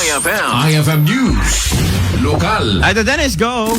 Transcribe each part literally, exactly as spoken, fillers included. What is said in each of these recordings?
I F M. I F M News. Lokal. Idol Dennis, go!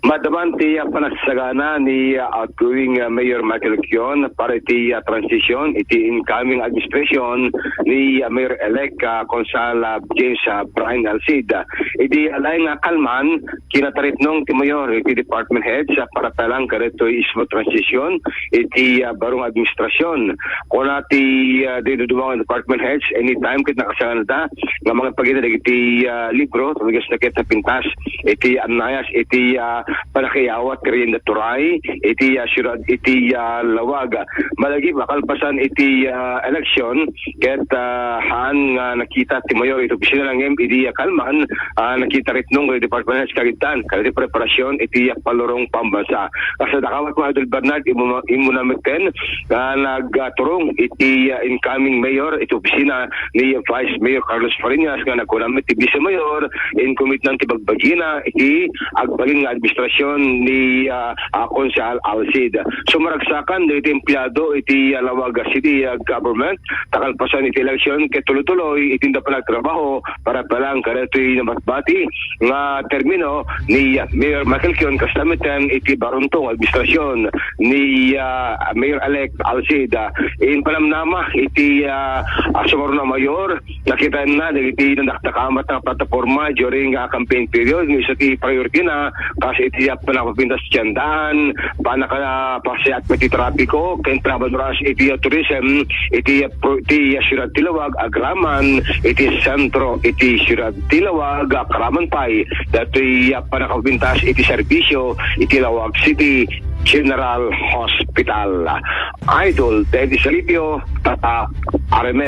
Madama ti, ah, panagsagana ni, ah, outgoing, ah, Mayor Michael Lequion para iti, ah, transition iti incoming administration ni, ah, Mayor-elect, ah, Konsehal, ah, James, ah, Brian Alcid. Iti, ah, laeng nga kalman, kinataripnong ti Mayor iti department heads, ah, para palang kadagitoy smooth transition iti, ah, baro nga administrasyon. Kuna ti, ah, di dudumo nga department heads, anytime ket nakasaganada nga mangipakita dagiti, ah, libro, talagas na ket napintas iti annayas iti, ah, panakaiyawat ti Rienda Turay iti, ah, siyudad iti, ah, Laoag. Malagip a kalpasan iti, ah, eleksyon, ket, ah, haan nga nakita ti Mayor iti opisina ngem idi, ah, kalman, ah, nakita ritnong iti department heads kagitan kadagiti preparasyon iti, ah, pallurong pambansa. Kasla dakawat, Idol Bernard, imuna, imuna metten, ah, nagturong iti, ah, incoming mayor iti opisina ni Vice Mayor Carlos Fariñas nga nagkuna met ti Vice Mayor, in commitment ti bagbagina iti agbalin nga administrasyon ni, ah, ah, Konsehal Alcid. So, maragsakan dagiti empleyado iti, ah, Laoag City, ah, Government, ta kalpasan iti eleksyon ket tuloy-tuloy iti inda panagtrabaho para palang kadagitoy nabatbati nga termino ni, ah, Mayor Michael Lequion, kasla metten iti barunto nga administrasyon ni, ah, Mayor-elect Alcid. In panamnama iti, ah, ah, sumaruno a mayor, nakitaenna dagiti nadakdakamat nga plataporma during, ah, campaign period, nga isu ti priority na, kas iti, ah, panakapintas ti tiendaan, panaka-, pasayaat met ti trapiko, ken panabanruas iti, ah, tourism, iti, ah, pro-, iti, ah, siyudad ti Laoag, agraman iti sentro iti siyudad ti Laoag, agraman pay datoy, ah, panakapintas iti serbisyo iti Laoag City General Hospital. Idol Dennis Alipio, Tatak R M N.